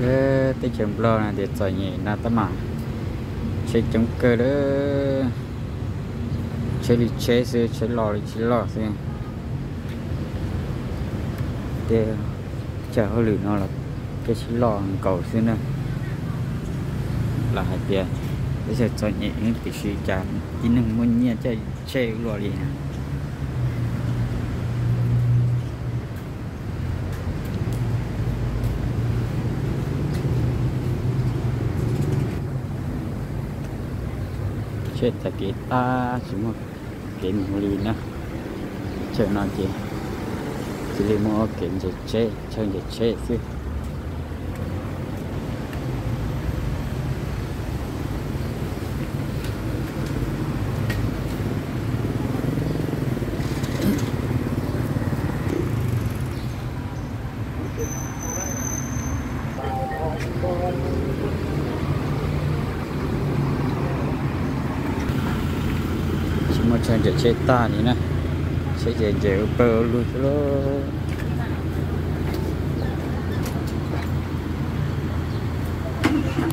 Teb chaws Nplog no tias txom nyem no tab mas tsheb coob kawg lawm, tsheb li tsheb xwb, tsheb loj li tsheb loj xwb. Tej chaw hauj lwm no los tej tsheb loj nkaus xwb na. Los hais tias teb chaws txom nyem tiam sis cas tib neeg muaj nyiaj caij tsheb ua luaj li na. Tsheb tag kev tag tsis muaj kev mus li na. Chaw no ces cia li muaj kev nce tsheb, chaw nce tsheb xwb. Tsis muaj chaw nce tsheb tag li na, tsheb ces nce ua pawg ua lug xwb lauj.